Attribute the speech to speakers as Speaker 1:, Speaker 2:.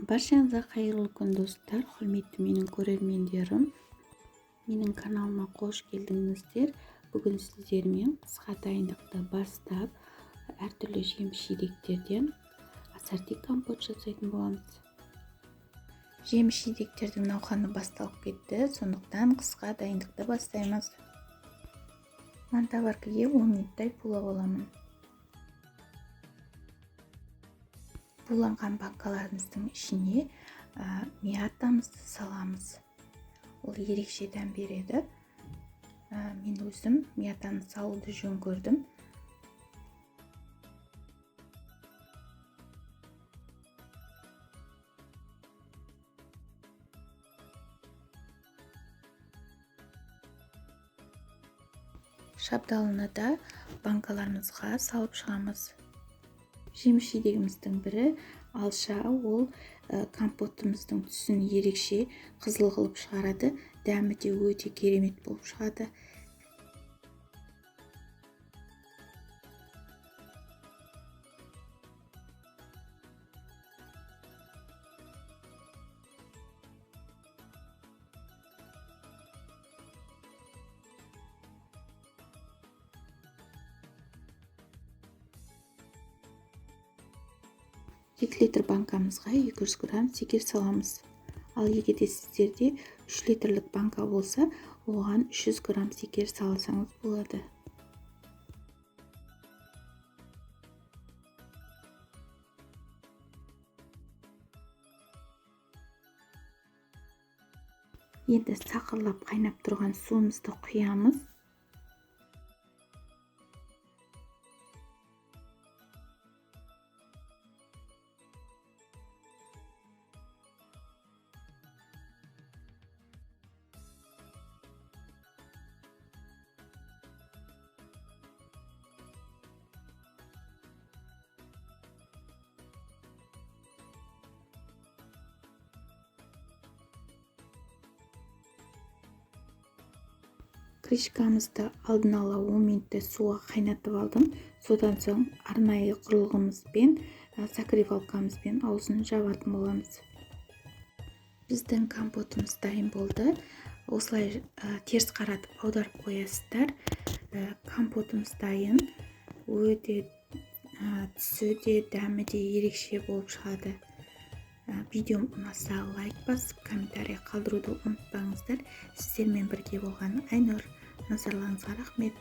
Speaker 1: Баршаңызға қайырлы күн, достар, құрметті менің көрермендерім. Менің каналыма қош келдіңіздер. Бүгін сіздермен қысқа дайындықты бастап, әртүрлі жеміс-жидектерден ассорти компот жасайтын боламыз. Жеміс-жидектердің науқаны басталып кетті, сондықтан қысқа дайындықты бастаймыз. Мантоваркіге 10 минуттай булап аламын. Буланған банкаларымыздың ішіне мятамызды саламыз. Ол ерекше дәм береді. Мен өзім мятаны салуды жөн көрдім. Шабдалыны да банкаларымызға салып шығамыз. Жеміс-жидегіміздің бірі алша, ол компотымыздың түсін ерекше қызыл қылып шығарады, дәмі де өте керемет болып шығады. 2 литр банкамызға 200 грамм шекер саламыз. Ал егер де сіздерде 3 литрлік банка болса, оған 300 грамм шекер салсаңыз болады. Енді сақырлап қайнап тұрған суымызды құямыз. Крышкамызды алдын ала 10 минуттай суға қайнатып алдым. Содан соң арнайы құрылғымызбен, закрывалкамызбен аузын жабатын боламыз. Біздің компотымыз дайын болды. Осылай теріс қаратып аударып қоясыздар. Компотымыз дайын. Өте түсі де, дәмі де ерекше болып шығады. Видеом ұнаса лайк басып, комментарий қалдыруды ұмытпаңыздар. Сіздермен бірге болған Айнұр. Назарларыңызға рахмет.